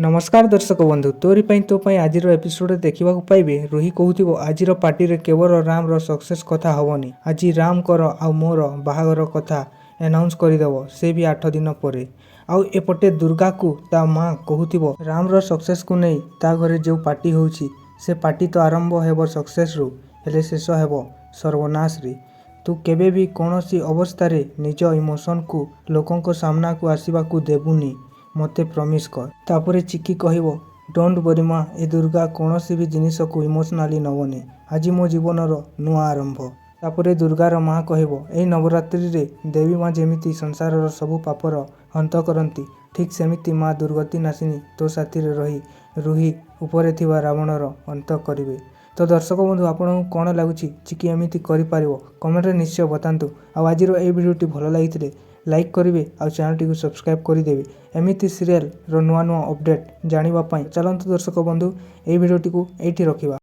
ନମସ୍କାର ଦର୍ଶକ ବନ୍ଧୁ, ତୋରି ପାଇଁ ତୋ ପାଇଁ ଆଜିର ଏପିସୋଡ଼ରେ ଦେଖିବାକୁ ପାଇବେ, ରୁହି କହୁଥିବ, ଆଜିର ପାର୍ଟିରେ କେବଳ ରାମର ସକ୍ସେସ୍ କଥା ହବନି, ଆଜି ରାମଙ୍କର ଆଉ ମୋର ବାହାଘର କଥା ଆନାଉନ୍ସ କରିଦେବ, ସେ ବି 8 ଦିନ ପରେ। ଆଉ ଏପଟେ ଦୁର୍ଗାକୁ ତା ମା କହୁଥିବ, ରାମର ସକ୍ସେସ୍କୁ ନେଇ ତା ଘରେ ଯେଉଁ ପାର୍ଟି ହେଉଛି, ସେ ପାର୍ଟି ତ ଆରମ୍ଭ ହେବ ସକ୍ସେସ୍ରୁ, ହେଲେ ଶେଷ ହେବ ସର୍ବନାଶରେ। ତୁ କେବେ ବି କୌଣସି ଅବସ୍ଥାରେ ନିଜ ଇମୋସନକୁ ଲୋକଙ୍କ ସାମ୍ନାକୁ ଆସିବାକୁ ଦେବୁନି, ମୋତେ ପ୍ରମିସ୍ କର। ତାପରେ ଚିକି କହିବ, don't worry ମା, ଏ ଦୁର୍ଗା କୌଣସି ବି ଜିନିଷକୁ ଇମୋସନାଲି ନେବନି। ଆଜି ମୋ ଜୀବନର ନୂଆ ଆରମ୍ଭ। ତାପରେ ଦୁର୍ଗାର ମା କହିବ, ଏଇ ନବରାତ୍ରିରେ ଦେବୀ ମା ଯେମିତି ସଂସାରର ସବୁ ପାପର ଅନ୍ତ କରନ୍ତି, ଠିକ୍ ସେମିତି ମା ଦୁର୍ଗତି ନାଶିନୀ ତୋ ସାଥିରେ ରହି ରୁହି ଉପରେ ଥିବା ରାବଣର ଅନ୍ତ କରିବେ। ତ ଦର୍ଶକ ବନ୍ଧୁ, ଆପଣଙ୍କୁ କ'ଣ ଲାଗୁଛି, ଚିକି ଏମିତି କରିପାରିବ? କମେଣ୍ଟରେ ନିଶ୍ଚୟ ବତାନ୍ତୁ। ଆଉ ଆଜିର ଏଇ ଭିଡ଼ିଓଟି ଭଲ ଲାଗିଥିଲେ ଲାଇକ୍ କରିବେ ଆଉ ଚ୍ୟାନେଲଟିକୁ ସବସ୍କ୍ରାଇବ୍ କରିଦେବେ ଏମିତି ସିରିଏଲର ନୂଆ ନୂଆ ଅପଡ଼େଟ୍ ଜାଣିବା ପାଇଁ। ଚାଲନ୍ତୁ ଦର୍ଶକ ବନ୍ଧୁ, ଏଇ ଭିଡ଼ିଓଟିକୁ ଏଇଠି ରଖିବା।